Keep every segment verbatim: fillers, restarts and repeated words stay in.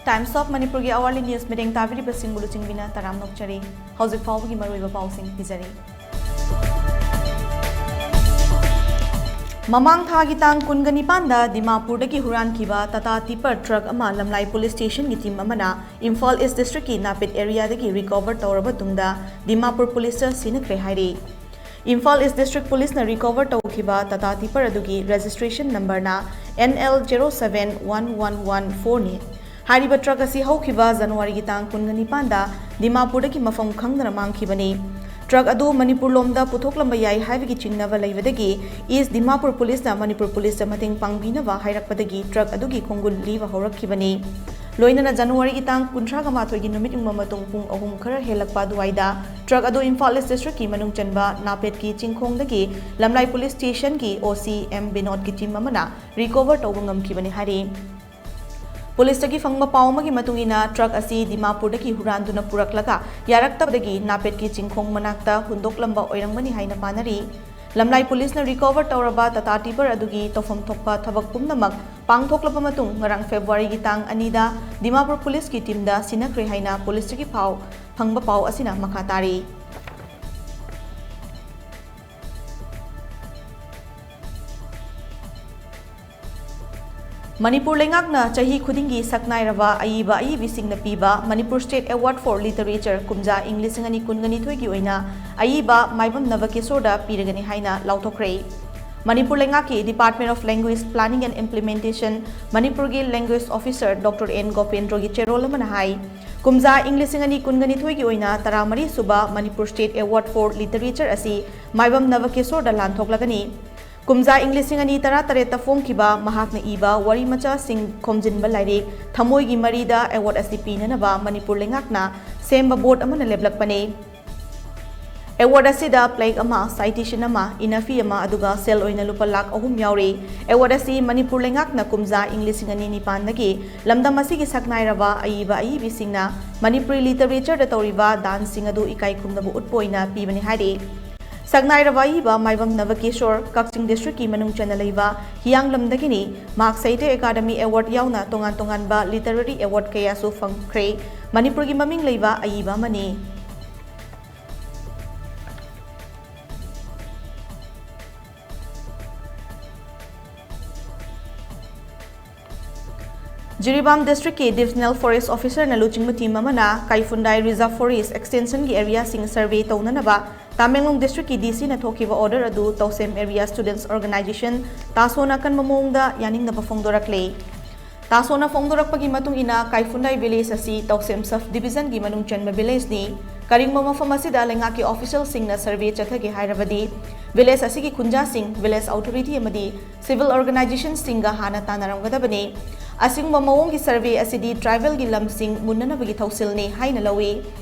Times of Manipurꯒꯤ Hourly News ꯃꯤꯠꯌꯦꯡ ꯇꯥꯕꯤꯔꯤꯕꯁꯤꯡꯕꯨ ꯂꯨꯆꯤꯡꯕꯤꯅ ꯇꯔꯥꯝꯅ ꯑꯣꯛꯆꯔꯤ꯫ ꯍꯧꯖꯤꯛ ꯐꯥꯎꯕꯒꯤ ꯃꯔꯨꯑꯣꯏꯕ ꯄꯥꯎꯁꯤꯡ ꯄꯤꯖꯔꯤ꯫ ꯃꯃꯥꯡ ꯊꯥꯒꯤ ꯇꯥꯡ ꯀꯨꯟꯒ ꯅꯤꯄꯥꯟꯗ ꯗꯤꯃꯥꯄꯨꯔꯗꯒꯤ ꯍꯨꯔꯥꯟꯈꯤꯕ ꯇꯥꯇꯥ ꯇꯤꯄꯔ ꯇ꯭ꯔꯛ ꯑꯃ ꯂꯝꯂꯥꯏ ꯄꯨꯂꯤꯁ ꯁ꯭ꯇꯦꯁꯟꯒꯤ ꯇꯤꯝ ꯑꯃꯅ ꯏꯝꯐꯥꯜ ꯏꯁ ꯗꯤꯁꯇ꯭ꯔꯤꯛꯀꯤ ꯅꯥꯄꯦꯠ ꯑꯦꯔꯤꯌꯥꯗꯒꯤ ꯔꯤꯀꯣꯚꯔ ꯇꯧꯔꯕ ꯇꯨꯡꯗ ꯗꯤꯃꯥꯄꯨꯔ ꯄꯨꯂꯤꯁꯇ ꯁꯤꯟꯅꯈ꯭ꯔꯦ ꯍꯥꯏꯔꯤ꯫ ꯏꯝꯐꯥꯜ ꯏꯁ ꯗꯤꯁꯇ꯭ꯔꯤꯛ ꯄꯨꯂꯤꯁꯅ ꯔꯤꯀꯣꯚꯔ ꯇꯧꯈꯤꯕ ꯇꯥꯇꯥ ꯇꯤꯄꯔ ꯑꯗꯨꯒꯤ ꯔꯦꯖꯤꯁꯇ꯭ꯔꯦꯁꯟ ꯅꯝꯕꯔꯅ N L zero seven one one one four ꯅꯤ꯫ ꯍꯥꯏꯔꯤꯕ ꯇ꯭ꯔꯛ ꯑꯁꯤ ꯍꯧꯈꯤꯕ ꯖꯅꯋꯥꯔꯤꯒꯤ ꯇꯥꯡ ꯀꯨꯟꯒ ꯅꯤꯄꯥꯟꯗ ꯗꯤꯃꯥꯄꯨꯔꯗꯒꯤ ꯃꯐꯝ ꯈꯪꯗꯅ ꯃꯥꯡꯈꯤꯕꯅꯤ꯫ ꯇ꯭ꯔꯛ ꯑꯗꯨ ꯃꯅꯤꯄꯨꯔ ꯂꯣꯝꯗ ꯄꯨꯊꯣꯛꯂꯝꯕ ꯌꯥꯏ ꯍꯥꯏꯕꯒꯤ ꯆꯤꯡꯅꯕ ꯂꯩꯕꯗꯒꯤ ꯏꯁ ꯗꯤꯃꯥꯄꯨꯔ ꯄꯨꯂꯤꯁꯅ ꯃꯅꯤꯄꯨꯔ ꯄꯨꯂꯤꯁꯇ ꯃꯇꯦꯡ ꯄꯥꯡꯕꯤꯅꯕ ꯍꯥꯏꯔꯛꯄꯗꯒꯤ ꯇ꯭ꯔꯛ ꯑꯗꯨꯒꯤ ꯈꯣꯡꯒꯨꯜ ꯂꯤꯕ ꯍꯧꯔꯛꯈꯤꯕꯅꯤ꯫ ꯂꯣꯏꯅꯅ ꯖꯅꯋꯥꯔꯤꯒꯤ ꯇꯥꯡ ꯀꯨꯟꯊ꯭ꯔꯥꯒ ꯃꯥꯊꯣꯏꯒꯤ ꯅꯨꯃꯤꯠ ꯌꯨꯡꯕ ꯃꯇꯨꯡ ꯄꯨꯡ ꯑꯍꯨꯝ ꯈꯔ ꯍꯦꯜꯂꯛꯄ ꯑꯗꯨꯋꯥꯏꯗ ꯇ꯭ꯔꯛ ꯑꯗꯨ ꯏꯝꯐꯥꯜ ꯏꯁ ꯗꯤꯁꯇ꯭ꯔꯤꯛꯀꯤ ꯃꯅꯨꯡ ꯆꯟꯕ ꯅꯥꯄꯦꯠꯀꯤ ꯆꯤꯡꯈꯣꯡꯗꯒꯤ ꯂꯝꯂꯥꯏ ꯄꯨꯂꯤꯁ ꯁ꯭ꯇꯦꯁꯟꯒꯤ O C M ꯕꯤꯅꯣꯗꯀꯤ ꯇꯤꯝ ꯑꯃꯅ ꯔꯤꯀꯣꯚꯔ ꯇꯧꯕ ꯉꯝꯈꯤꯕꯅꯤ ꯍꯥꯏꯔꯤ꯫ ꯄꯨꯂꯤꯁꯇꯒꯤ ꯐꯪꯕ ꯄꯥꯎ ꯑꯃꯒꯤ ꯃꯇꯨꯡ ꯏꯟꯅ, ꯇ꯭ꯔꯛ ꯑꯁꯤ ꯗꯤꯃꯥꯄꯨꯔꯗꯒꯤ ꯍꯨꯔꯥꯟꯗꯨꯅ ꯄꯨꯔꯛꯂꯒ ꯌꯥꯔꯛꯇꯕꯗꯒꯤ ꯅꯥꯄꯦꯠꯀꯤ ꯆꯤꯡꯈꯣꯡ ꯃꯅꯥꯛꯇ ꯍꯨꯟꯗꯣꯛꯂꯝꯕ ꯑꯣꯏꯔꯝꯒꯅꯤ ꯍꯥꯏꯅ ꯄꯥꯅꯔꯤ꯫ ꯂꯝꯂꯥꯏ ꯄꯨꯂꯤꯁꯅ ꯔꯤꯀꯣꯚꯔ ꯇꯧꯔꯕ ꯇꯥꯇꯥ ꯇꯤꯄꯔ ꯑꯗꯨꯒꯤ ꯇꯧꯐꯝ ꯊꯣꯛꯄ ꯊꯕꯛ ꯄꯨꯝꯅꯃꯛ ꯄꯥꯡꯊꯣꯛꯂꯕ ꯃꯇꯨꯡ, ꯉꯔꯥꯡ ꯐꯦꯕ꯭ꯔꯨꯋꯥꯔꯤꯒꯤ ꯇꯥꯡ ꯑꯅꯤꯗ ꯗꯤꯃꯥꯄꯨꯔ ꯄꯨꯂꯤꯁꯀꯤ ꯇꯤꯝꯗ ꯁꯤꯟꯅꯈ꯭ꯔꯦ ꯍꯥꯏꯅ ꯄꯨꯂꯤꯁꯇꯒꯤ ꯄꯥꯎ ꯐꯪꯕ ꯄꯥꯎ ꯑꯁꯤꯅ ꯃꯈꯥ ꯇꯥꯔꯤ꯫ ꯃꯅꯤꯄꯨꯔ ꯂꯩꯉꯥꯛꯅ ꯆꯍꯤ ꯈꯨꯗꯤꯡꯒꯤ ꯁꯛꯅꯥꯏꯔꯕ ꯑꯏꯕ ꯑꯏꯕꯤꯁꯤꯡꯅ ꯄꯤꯕ Manipur State Award for Literature ꯀꯨꯝꯖꯥ ꯏꯪ ꯂꯤꯁꯤꯡ ꯑꯅꯤ ꯀꯨꯟꯒ ꯅꯤꯊꯣꯏꯒꯤ ꯑꯣꯏꯅ ꯑꯏꯕ ꯃꯥꯏꯕꯝ ꯅꯕꯀꯤꯁꯣꯔꯗ ꯄꯤꯔꯒꯅꯤ ꯍꯥꯏꯅ ꯂꯥꯎꯊꯣꯛꯈ꯭ꯔꯦ꯫ ꯃꯅꯤꯄꯨꯔ ꯂꯩꯉꯥꯛꯀꯤ Department of Language Planning and Implementation, ꯃꯅꯤꯄꯨꯔꯒꯤ language officer Doctor N ꯒꯣꯄꯦꯟꯗ꯭ꯔꯣꯒꯤ ꯆꯦꯔꯣꯜ ꯑꯃꯅ ꯍꯥꯏ, ꯀꯨꯝꯖꯥ ꯏꯪ ꯂꯤꯁꯤꯡ ꯑꯅꯤ ꯀꯨꯟꯒ ꯅꯤꯊꯣꯏꯒꯤ ꯑꯣꯏꯅ ꯇꯔꯥꯃꯔꯤ ꯁꯨꯕ Manipur State Award for Literature ꯑꯁꯤ ꯃꯥꯏꯕꯝ ꯅꯕꯀꯤꯁꯣꯔꯗ ꯂꯥꯟꯊꯣꯛꯂꯒꯅꯤ꯫ ꯀꯨꯝꯖꯥ ꯏꯪ ꯂꯤꯁꯤꯡ ꯑꯅꯤ ꯇꯔꯥꯇꯔꯦꯠꯇ ꯐꯣꯡꯈꯤꯕ ꯃꯍꯥꯛꯅ ꯏꯕ ꯋꯥꯔꯤ ꯃꯆꯥꯁꯤꯡ ꯈꯣꯝꯖꯤꯟꯕ ꯂꯥꯏꯔꯤꯛ ꯊꯃꯣꯏꯒꯤ ꯃꯔꯤꯗ award ꯑꯁꯤ ꯄꯤꯅꯅꯕ ꯃꯅꯤꯄꯨꯔ ꯂꯩꯉꯥꯛꯅ ꯁꯦꯝꯕ board ꯑꯃꯅ ꯂꯦꯞꯂꯛꯄꯅꯤ꯫ Award ꯑꯁꯤꯗ plaque ꯑꯃ, citation ꯑꯃ, ꯏꯅꯐꯤ ꯑꯃ, ꯑꯗꯨꯒ ꯁꯦꯜ ꯑꯣꯏꯅ ꯂꯨꯄꯥ ꯂꯥꯈ ꯑꯍꯨꯝ ꯌꯥꯎꯔꯤ꯫ Award ꯑꯁꯤ ꯃꯅꯤꯄꯨꯔ ꯂꯩꯉꯥꯛꯅ ꯀꯨꯝꯖꯥ ꯏꯪ ꯂꯤꯁꯤꯡ ꯑꯅꯤ ꯅꯤꯄꯥꯟꯗꯒꯤ ꯂꯝꯗꯝ ꯑꯁꯤꯒꯤ ꯁꯛꯅꯥꯏꯔꯕ ꯑꯏꯕ ꯑꯏꯕꯤꯁꯤꯡꯅ ꯃꯅꯤꯄꯨꯔꯤ literatureꯗ ꯇꯧꯔꯤꯕ ꯗꯥꯟꯁꯤꯡ ꯑꯗꯨ ꯏꯀꯥꯏ ꯈꯨꯝꯅꯕ ꯎꯠꯄ ꯑꯣꯏꯅ ꯄꯤꯕꯅꯤ ꯍꯥꯏꯔꯤ꯫ ꯇꯛꯅꯥꯏꯔꯕ ꯑꯏꯕ ꯃꯥꯏꯕꯝ ꯅꯕꯀꯤꯁꯣꯔ, ꯀꯛꯆꯤꯡ district ꯀꯤ ꯃꯅꯨꯡ ꯆꯟꯅ ꯂꯩꯕ ꯍꯤꯌꯥꯡꯂꯝꯗꯒꯤꯅꯤ꯫ ꯃꯍꯥꯛ ꯁꯥꯍꯤꯇ꯭ꯌ ꯑꯦꯀꯥꯗꯃꯤ award ꯌꯥꯎꯅ ꯇꯣꯉꯥꯟ ꯇꯣꯉꯥꯟꯕ literary award ꯀꯌꯥꯁꯨ ꯐꯪꯈ꯭ꯔꯦ꯫ ꯃꯅꯤꯄꯨꯔꯒꯤ ꯃꯃꯤꯡ ꯂꯩꯕ ꯑꯏꯕ ꯑꯃꯅꯤ꯫ ꯖꯤꯔꯤꯕꯥꯝ district ꯀꯤ Divisional Forest Officer ꯅ ꯂꯨꯆꯤꯡꯕ team ꯑꯃꯅ ꯀꯥꯏꯐꯨꯟꯗꯥꯏ Reserve Forest extension ꯒꯤ area ꯁꯤꯡ survey ꯇꯧꯅꯅꯕ ꯇꯥꯃꯦꯡꯂꯣꯡ district ꯀꯤ D C ꯅ ꯊꯣꯛꯈꯤꯕ order ꯑꯗꯨ ꯇꯧꯁꯦꯝ Area Students Organisation, ꯇꯥꯁꯣꯅ ꯑꯀꯟꯕ ꯃꯑꯣꯡꯗ ꯌꯥꯅꯤꯡꯗꯕ ꯐꯣꯡꯗꯣꯔꯛꯂꯦ꯫ ꯇꯥꯁꯣꯅ ꯐꯣꯡꯗꯣꯔꯛꯄꯒꯤ ꯃꯇꯨꯡ ꯏꯟꯅ, ꯀꯥꯏꯐꯨꯟꯗꯥꯏ village ꯑꯁꯤ ꯇꯧꯁꯦꯝ sub division ꯒꯤ ꯃꯅꯨꯡ ꯆꯟꯕ village ꯅꯤ꯫ ꯀꯔꯤꯒꯨꯝꯕ ꯃꯐꯝ ꯑꯁꯤꯗ ꯂꯩꯉꯥꯛꯀꯤ official ꯁꯤꯡꯅ survey ꯆꯠꯊꯒꯦ ꯍꯥꯏꯔꯕꯗꯤ, village ꯑꯁꯤꯒꯤ ꯈꯨꯟꯖꯥꯁꯤꯡ, village authority ꯑꯃꯗꯤ civil organisation ꯁꯤꯡꯒ ꯍꯥꯟꯅ ꯇꯥꯟꯅꯔꯝꯒꯗꯕꯅꯤ꯫ ꯑꯁꯤꯒꯨꯝꯕ ꯃꯑꯣꯡꯒꯤ survey ꯑꯁꯤꯗꯤ tribal ꯒꯤ ꯂꯝꯁꯤꯡ ꯃꯨꯟꯅꯅꯕꯒꯤ ꯊꯧꯁꯤꯜꯅꯤ ꯍꯥꯏꯅ ꯂꯧꯏ꯫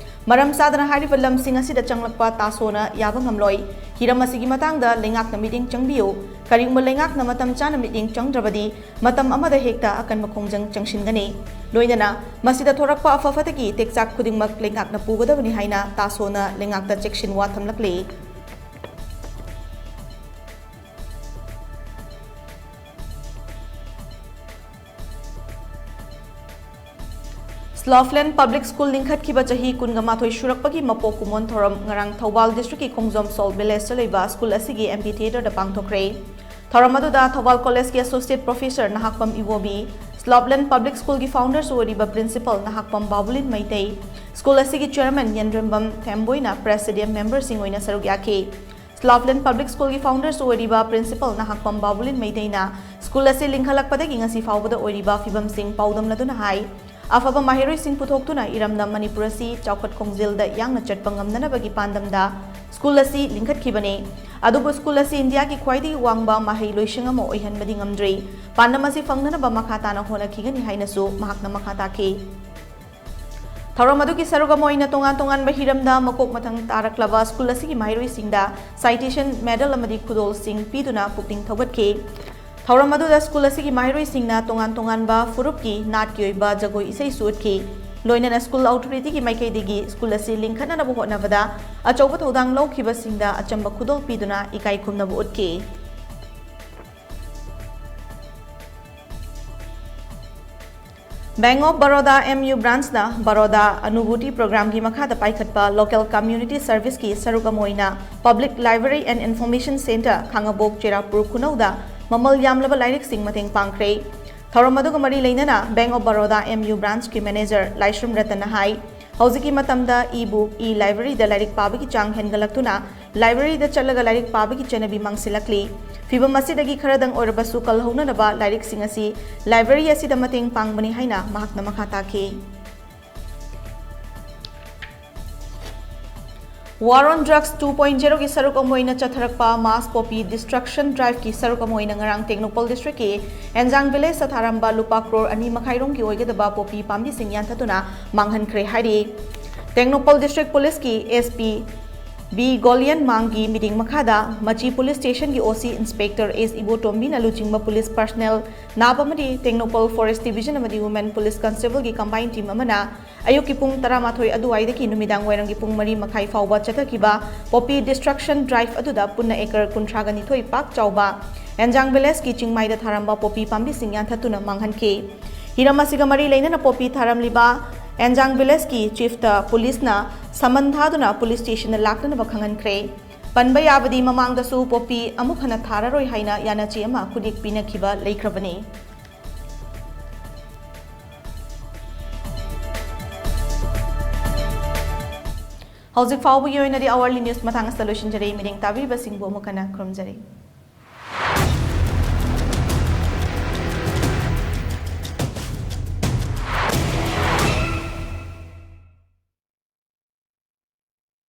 ꯃꯔꯝ ꯆꯥꯗꯅ ꯍꯥꯏꯔꯤꯕ ꯂꯝꯁꯤꯡ ꯑꯁꯤꯗ ꯆꯪꯂꯛꯄ ꯇꯥꯁꯣꯅ ꯌꯥꯕ ꯉꯝꯂꯣꯏ꯫ ꯍꯤꯔꯝ ꯑꯁꯤꯒꯤ ꯃꯇꯥꯡꯗ ꯂꯩꯉꯥꯛꯅ ꯃꯤꯠꯌꯦꯡ ꯆꯪꯕꯤꯌꯨ꯫ ꯀꯔꯤꯒꯨꯝꯕ ꯂꯩꯉꯥꯛꯅ ꯃꯇꯝ ꯆꯥꯅ ꯃꯤꯠꯌꯦꯡ ꯆꯪꯗ꯭ꯔꯕꯗꯤ, ꯃꯇꯝ ꯑꯃꯗ ꯍꯦꯛꯇ ꯑꯀꯟꯕ ꯈꯣꯡꯖꯪ ꯆꯪꯁꯤꯟꯒꯅꯤ꯫ ꯂꯣꯏꯅꯅ ꯃꯁꯤꯗ ꯊꯣꯔꯛꯄ ꯑꯐ ꯐꯠꯇꯒꯤ ꯇꯦꯛꯆꯥꯛ ꯈꯨꯗꯤꯡꯃꯛ ꯂꯩꯉꯥꯛꯅ ꯄꯨꯒꯗꯕꯅꯤ ꯍꯥꯏꯅ ꯇꯥꯁꯣꯅ ꯂꯩꯉꯥꯛꯇ ꯆꯦꯛꯁꯤꯟꯋꯥ ꯊꯝꯂꯛꯂꯤ꯫ ꯁ꯭ꯂꯣꯐꯂꯦꯟ Public School ꯂꯤꯡꯈꯠꯈꯤꯕ ꯆꯍꯤ ꯀꯨꯟꯒ ꯃꯥꯊꯣꯏ ꯁꯨꯔꯛꯄꯒꯤ ꯃꯄꯣꯛ ꯀꯨꯝꯑꯣꯟ ꯊꯧꯔꯝ ꯉꯔꯥꯡ ꯊꯧꯕꯥꯜ district ꯀꯤ ꯈꯣꯡꯖꯣꯝ Salt village ꯇ ꯂꯩꯕ school ꯑꯁꯤꯒꯤ amphitheatre ꯗ ꯄꯥꯡꯊꯣꯛꯈ꯭ꯔꯦ꯫ ꯊꯧꯔꯝ ꯑꯗꯨꯗ ꯊꯧꯕꯥꯜ college ꯀꯤ associate professor ꯅꯍꯥꯛꯄꯝ ꯏꯕꯣꯕꯤ, ꯁ꯭ꯂꯣꯐꯂꯦꯟ Public School ꯒꯤ founders ꯑꯣꯏꯔꯤꯕ principal ꯅꯍꯥꯛꯄꯝ ꯕꯥꯕꯨꯂꯤꯟ ꯃꯩꯇꯩ, school ꯑꯁꯤꯒꯤ chairman ꯌꯦꯟꯗ꯭ꯔꯦꯝꯕꯝ ꯊꯦꯝꯕꯣꯏꯅ presidium member ꯁꯤꯡ ꯑꯣꯏꯅ ꯁꯔꯨꯛ ꯌꯥꯈꯤ꯫ ꯁ꯭ꯂꯣꯐꯂꯦꯟ Public School ꯒꯤ founders ꯑꯣꯏꯔꯤꯕ principal ꯅꯍꯥꯛꯄꯝ ꯕꯥꯕꯨꯂꯤꯟ ꯃꯩꯇꯩꯅ school ꯑꯁꯤ ꯂꯤꯡꯈꯠꯂꯛꯄꯗꯒꯤ ꯉꯁꯤ ꯐꯥꯎꯕꯗ ꯑꯣꯏꯔꯤꯕ ꯐꯤꯕꯝꯁꯤꯡ ꯄꯥꯎꯗꯝꯂꯗꯨꯅ ꯍꯥꯏ, ꯑꯐꯕ ꯃꯍꯩꯔꯣꯏꯁꯤꯡ ꯄꯨꯊꯣꯛꯇꯨꯅ ꯏꯔꯝꯗꯝ ꯃꯅꯤꯄꯨꯔ ꯑꯁꯤ ꯆꯥꯎꯈꯠ ꯈꯣꯡꯖꯦꯜꯗ ꯌꯥꯡꯅ ꯆꯠꯄ ꯉꯝꯅꯅꯕꯒꯤ ꯄꯥꯟꯗꯝꯗ school ꯑꯁꯤ ꯂꯤꯡꯈꯠꯈꯤꯕꯅꯤ꯫ ꯑꯗꯨꯕꯨ school ꯑꯁꯤ ꯏꯟꯗꯤꯌꯥꯒꯤ ꯈ꯭ꯋꯥꯏꯗꯒꯤ ꯋꯥꯡꯕ ꯃꯍꯩ ꯂꯣꯏꯁꯪ ꯑꯃ ꯑꯣꯏꯍꯟꯕꯗꯤ ꯉꯝꯗ꯭ꯔꯤ꯫ ꯄꯥꯟꯗꯝ ꯑꯁꯤ ꯐꯪꯅꯅꯕ ꯃꯈꯥ ꯇꯥꯅ ꯍꯣꯠꯅꯈꯤꯒꯅꯤ ꯍꯥꯏꯅꯁꯨ ꯃꯍꯥꯛꯅ ꯃꯈꯥ ꯇꯥꯈꯤ꯫ ꯊꯧꯔꯝ ꯑꯗꯨꯒꯤ ꯁꯔꯨꯛ ꯑꯃ ꯑꯣꯏꯅ ꯇꯣꯉꯥꯟ ꯇꯣꯉꯥꯟꯕ ꯍꯤꯔꯝꯗ ꯃꯀꯣꯛ ꯃꯊꯪ ꯇꯥꯔꯛꯂꯕ school ꯑꯁꯤꯒꯤ ꯃꯍꯩꯔꯣꯏꯁꯤꯡꯗ citation medal ꯑꯃꯗꯤ ꯈꯨꯗꯣꯜꯁꯤꯡ ꯄꯤꯗꯨꯅ ꯄꯨꯛꯅꯤꯡ ꯊꯧꯒꯠꯈꯤ꯫ ꯊꯧꯔꯝ ꯑꯗꯨꯗ school ꯑꯁꯤꯒꯤ ꯃꯍꯩꯔꯣꯏꯁꯤꯡꯅ ꯇꯣꯉꯥꯟ ꯇꯣꯉꯥꯟꯕ ꯐꯨꯔꯨꯞꯀꯤ ꯅꯥꯠꯀꯤ ꯑꯣꯏꯕ ꯖꯒꯣꯏ ꯏꯁꯩꯁꯨ ꯎꯠꯈꯤ꯫ ꯂꯣꯏꯅꯅ ꯁ꯭ꯀꯨꯜ ꯑꯣꯊꯣꯔꯤꯇꯤꯒꯤ ꯃꯥꯏꯀꯩꯗꯒꯤ ꯁ꯭ꯀꯨꯜ ꯑꯁꯤ ꯂꯤꯡꯈꯠꯅꯅꯕ ꯍꯣꯠꯅꯕꯗ ꯑꯆꯧꯕ ꯊꯧꯗꯥꯡ ꯂꯧꯈꯤꯕꯁꯤꯡꯗ ꯑꯆꯝꯕ ꯈꯨꯗꯣꯜ ꯄꯤꯗꯨꯅ ꯏꯀꯥꯏ ꯈꯨꯝꯅꯕ ꯎꯠꯈꯤ꯫ Bank of Baroda M U branchꯅ Baroda Anubhuti programꯒꯤ ꯃꯈꯥꯗ ꯄꯥꯏꯈꯠꯄ local community serviceꯀꯤ ꯁꯔꯨꯛ ꯑꯃ ꯑꯣꯏꯅ Public Library and Information Centre, ꯈꯥꯉꯕꯣꯛ ꯆꯦꯔꯥꯄꯨꯔ ꯈꯨꯅꯧꯗ ꯃꯃꯜ ꯌꯥꯝꯂꯕ ꯂꯥꯏꯔꯤꯛꯁꯤꯡ ꯃꯇꯦꯡ ꯄꯥꯡꯈ꯭ꯔꯦ꯫ ꯊꯧꯔꯝ ꯑꯗꯨꯒ ꯃꯔꯤ ꯂꯩꯅꯅ Bank of Baroda M U branchꯀꯤ manager ꯂꯥꯏꯁ꯭ꯔꯝ ꯔꯇꯟꯅ ꯍꯥꯏ, ꯍꯧꯖꯤꯛꯀꯤ ꯃꯇꯝꯗ e-book, e-libraryꯗ ꯂꯥꯏꯔꯤꯛ ꯄꯥꯕꯒꯤ ꯆꯥꯡ ꯍꯦꯟꯒꯠꯂꯛꯇꯨꯅ libraryꯗ ꯆꯠꯂꯒ ꯂꯥꯏꯔꯤꯛ ꯄꯥꯕꯒꯤ ꯆꯠꯅꯕꯤ ꯃꯥꯡꯁꯤꯜꯂꯛꯂꯤ꯫ ꯐꯤꯚꯝ ꯑꯁꯤꯗꯒꯤ ꯈꯔꯗꯪ ꯑꯣꯏꯔꯕꯁꯨ ꯀꯜꯍꯧꯅꯅꯕ ꯂꯥꯏꯔꯤꯛꯁꯤꯡ ꯑꯁꯤ library ꯑꯁꯤꯗ ꯃꯇꯦꯡ ꯄꯥꯡꯕꯅꯤ ꯍꯥꯏꯅ ꯃꯍꯥꯛꯅ ꯃꯈꯥ ꯇꯥꯈꯤ꯫ War on Drugs two point zeroꯒꯤ ꯁꯔꯨꯛ ꯑꯃ ꯑꯣꯏꯅ ꯆꯠꯊꯔꯛꯄ mass poppy destruction driveꯀꯤ ꯁꯔꯨꯛ ꯑꯃ ꯑꯣꯏꯅ ꯉꯔꯥꯡ ꯇꯦꯡꯅꯧꯄꯜ districtꯀꯤ ꯑꯦꯟꯖꯥꯡ villageꯇ ꯊꯥꯔꯝꯕ ꯂꯨꯄꯥ ꯀ꯭ꯔꯣꯔ ꯑꯅꯤ ꯃꯈꯥꯏꯔꯣꯝꯒꯤ ꯑꯣꯏꯒꯗꯕ poppy ꯄꯥꯝꯕꯤꯁꯤꯡ ꯌꯥꯟꯊꯠꯇꯨꯅ ꯃꯥꯡꯍꯟꯈ꯭ꯔꯦ ꯍꯥꯏꯔꯤ꯫ Tengnoupal district policeꯀꯤ S P B ꯒꯣꯂꯤꯌꯟ ꯃꯥꯡꯒꯤ ꯃꯤꯠꯌꯦꯡ ꯃꯈꯥꯗ ꯃꯆꯤ police stationꯒꯤ O C inspector S ꯏꯕꯣꯇꯣꯝꯕꯤꯅ ꯂꯨꯆꯤꯡꯕ police personnel, ꯅꯥꯞ ꯑꯃꯗꯤ ꯇꯦꯡꯅꯧꯄꯜ forest division ꯑꯃꯗꯤ women police constableꯒꯤ combined team ꯑꯃꯅ ꯑꯌꯨꯛꯀꯤ ꯄꯨꯡ ꯇꯔꯥꯃꯥꯊꯣꯏ ꯑꯗꯨꯋꯥꯏꯗꯒꯤ ꯅꯨꯃꯤꯗꯥꯡ ꯋꯥꯏꯔꯝꯒꯤ ꯄꯨꯡ ꯃꯔꯤ ꯃꯈꯥꯏ ꯐꯥꯎꯕ ꯆꯠꯊꯈꯤꯕ poppy destruction drive ꯑꯗꯨꯗ ꯄꯨꯟꯅ acre ꯀꯨꯟꯊ꯭ꯔꯥꯒ ꯅꯤꯊꯣꯏ ꯄꯥꯛ ꯆꯥꯎꯕ ꯑꯦꯟꯖꯥꯡ villageꯀꯤ ꯆꯤꯡꯃꯥꯏꯗ ꯊꯥꯔꯝꯕ poppy ꯄꯥꯝꯕꯤꯁꯤꯡ ꯌꯥꯟꯊꯠꯇꯨꯅ ꯃꯥꯡꯍꯟꯈꯤ꯫ ꯍꯤꯔꯝ ꯑꯁꯤꯒ ꯃꯔꯤ ꯂꯩꯅꯅ poppy ꯊꯥꯔꯝꯂꯤꯕ ꯑꯦꯟꯖꯥꯡ villageꯀꯤ chiefꯇ policeꯅ summon ꯊꯥꯗꯨꯅ police stationꯗ ꯂꯥꯛꯅꯅꯕ ꯈꯪꯍꯟꯈ꯭ꯔꯦ꯫ ꯄꯟꯕ ꯌꯥꯕꯗꯤ, ꯃꯃꯥꯡꯗꯁꯨ poppy ꯑꯃꯨꯛ ꯍꯟꯅ ꯊꯥꯔꯔꯣꯏ ꯍꯥꯏꯅ ꯌꯥꯅꯆꯦ ꯑꯃ ꯈꯨꯠꯌꯦꯛ ꯄꯤꯅꯈꯤꯕ ꯂꯩꯈ꯭ꯔꯕꯅꯤ꯫ ꯍꯧꯖꯤꯛ ꯐꯥꯎꯕꯒꯤ ꯑꯣꯏꯅꯗꯤ hourly news ꯃꯇꯥꯡ ꯑꯁꯤꯗ ꯂꯣꯏꯁꯤꯟꯖꯔꯦ꯫ ꯃꯤꯠꯌꯦꯡ ꯇꯥꯕꯤꯔꯤꯕꯁꯤꯡꯕꯨ ꯑꯃꯨꯛ ꯍꯟꯅ ꯈꯨꯔꯨꯝꯖꯔꯤ꯫